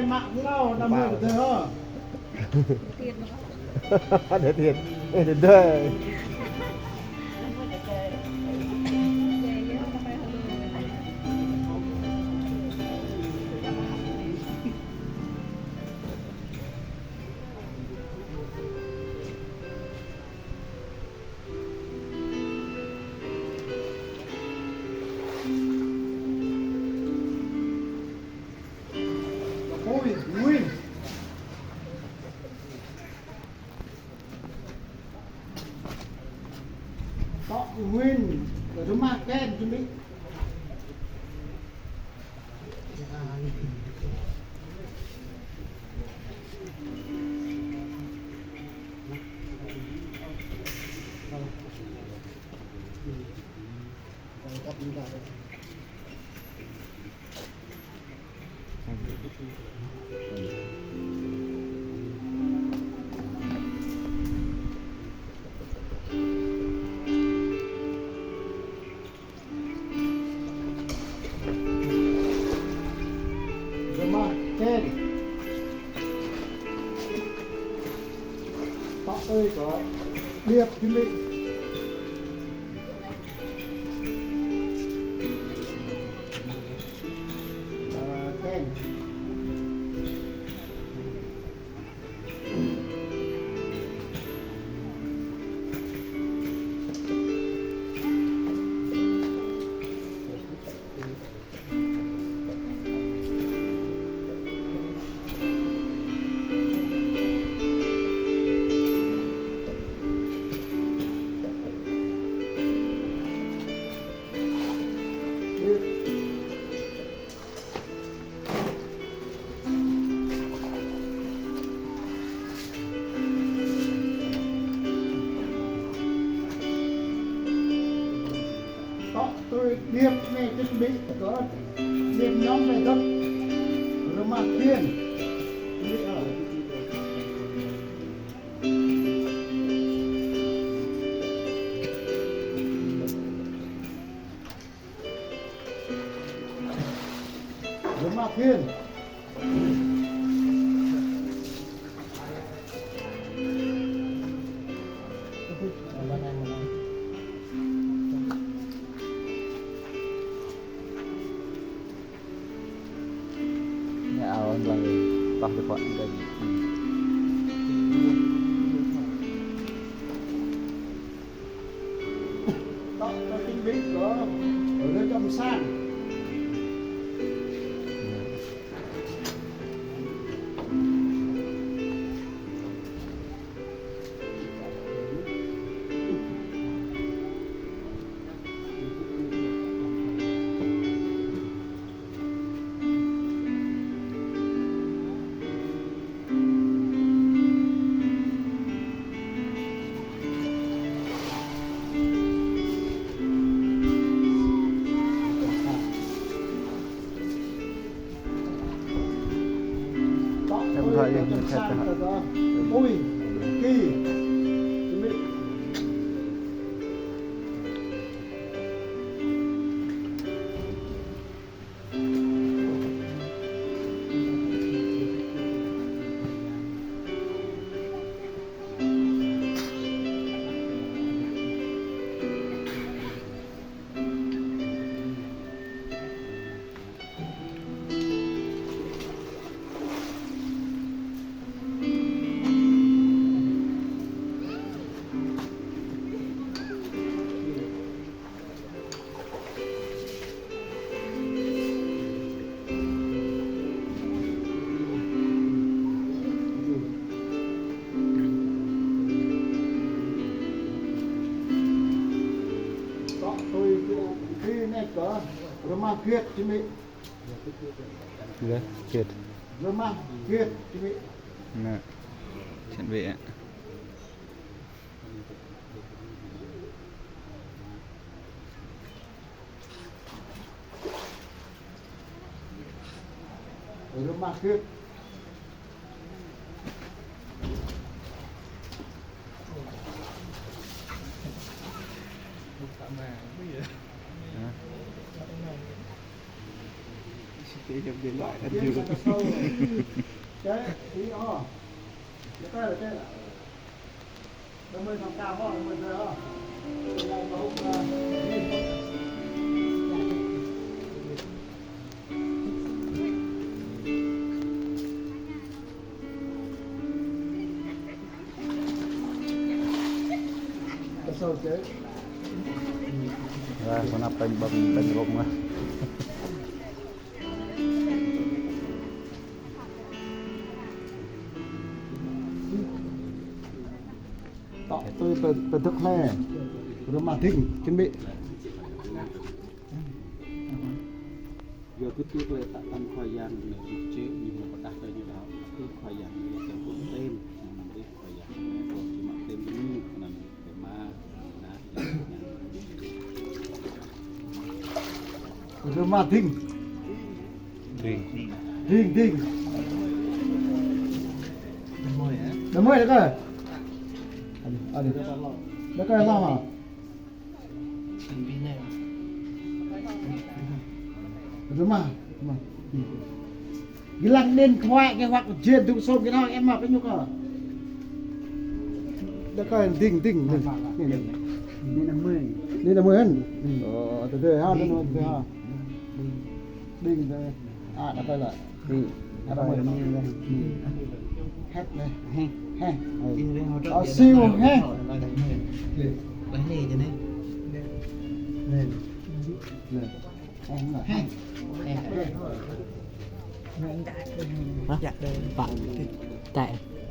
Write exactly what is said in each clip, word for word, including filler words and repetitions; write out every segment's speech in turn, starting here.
Mă hlâo năm mươi tơ hơ. Ada tiết. Ê, ada. Ôi, Nguyên. Tŏ Nguyên, rơmah kĕn čơmĭ. Rơmah kĕn. Tŏ tui kơ điêp čơmĭ. Ơ, kĕn. Tŏ tui điêp anai čơmĭ kơ điêp ñŏng anai dŏ. Rơmah phiên. Rơmah phiên. Ñu ao lăng tah tơpă đơi. Tŏ tui čơmĭ kơ lĕ čăm sang. Em thoi yơh, em thoi yơh. Ui, kĭ. Tŏ tui kơ, kơ anai kơ, rơmah phiêt čơmĭ. Rơmah phiêt. Rơmah phiêt čơmĭ. Nă. Čơmĭ. Rơmah phiêt. Hả? Lah, kenapa bang, bang rok mah? Tŏ tui tơ-, tơdơ̆k hlơi. Rơmah ding, chuẩn bị. Yua kơ tui tơlơi tă tăn Khua Yang ñu rĭm čô ñu mơ̆ pơdah tơ ñu đaŏ. Tui Khua Yang ñu čang kơ tơm, ñu mơ̆ tui Khua Yang ñu mơ̆ tơm ñu, ñu mơ̆ tơm mă, ñu mơ̆ Rơmah ding. Ding. Ding, ding. Đa mơi, đa kơi. Adih, adih. Đa kơi lăng hă? Rơmah, rơmah. Gih lăng đĭn khuă kơ hoặc jên dŭk sôm kơ nao em mă kơ ñu kơ. Đa kơi ding, ding, ding. Anai, anai. Anai anăm mơi. Anai anăm mơi hăn? Ơ, tơ tơ ha, tơ tơ ha. Ding tơ. A, đa kơi lă. Anai anăm mơi. Hĕt anai. Hĕt. Hĕt. Ơ, siu hĕt. Anai. Anai. Hă? Pă. Tĕ. Tĕ. Tĕ. Tĕ. Tĕ.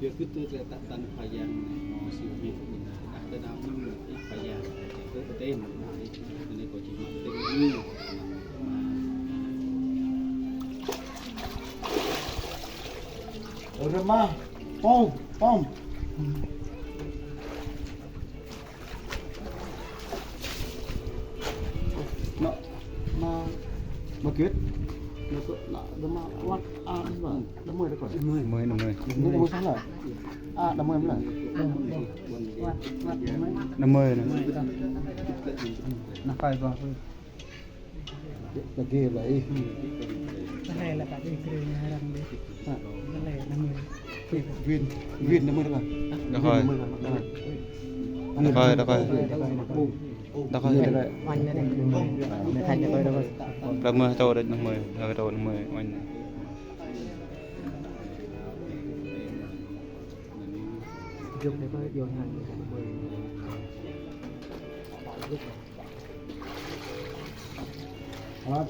Yua kơ tui tơlơi tă tăn Khua Yang, mơ̆ siu ñu, đah tơ nao ñu, Khua Yang, kơ tơm, anai kơ či mă tơm ñu. Rơmah, pom, pom. Nă, nă, mă kiet. Nă, kơ, nă, đa mă, wăt, a, đa mă. Đa mơi đa kơi. Đa mơi. Đa mơi, đa mơi. Ñu mă salah. A, đa mơi mơ̆ lă. Đa mơi nă. Nă, kơi ba. Lagi lah, ih. Lagi lah, Pak, ih, kering arăng dih. Hă? Lagi, đa mơi. Win, win đa mơi đa kơi. Đa kơi. Đa kơi, đa kơi. Đa kơi. Đa kơi. Đa mơi, đa mơi. Đa mơi, đa mơi.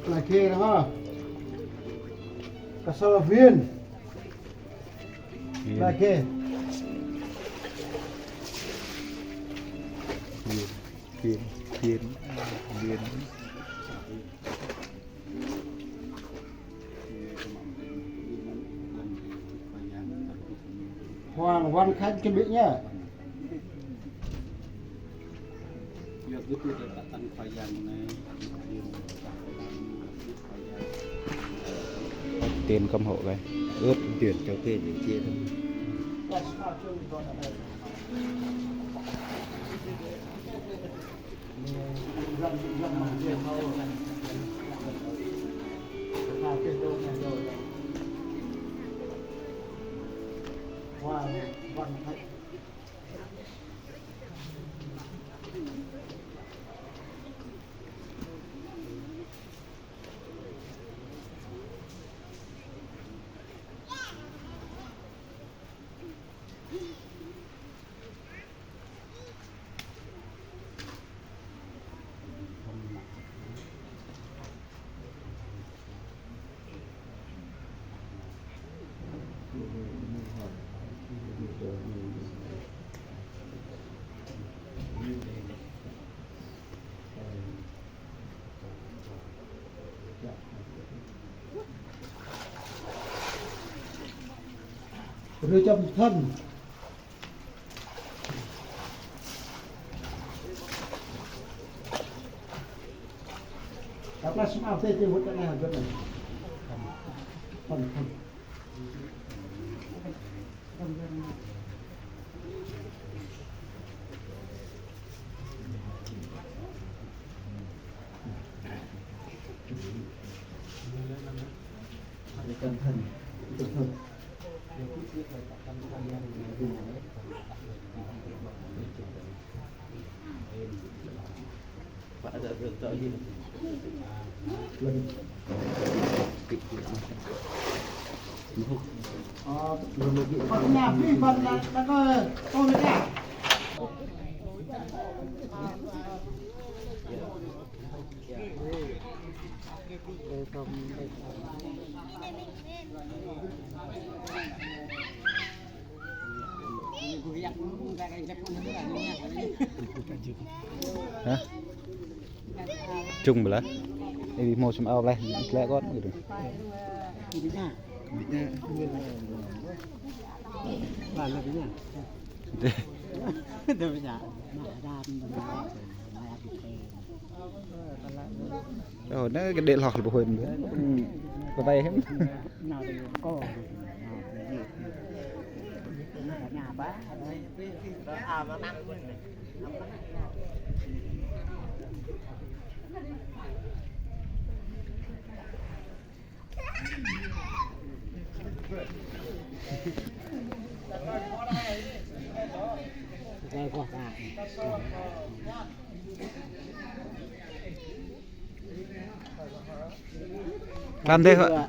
Lagi hă. Kơsơr win. Win. Lagi. Win, win, win, win. Hoàng Văn Khánh chuẩn bị nhá. Tiên kăm hộ cái. Ướt tiền cho kê để chia thôi. Rơčăm thăn. Hah? Čung blah. Ê, mô sum ao blah, klek kot gitu. Ơ, nơ kơ đê lŏh lơ pơhuĭ. Pơvai hĭm. Klam dêh, Pak.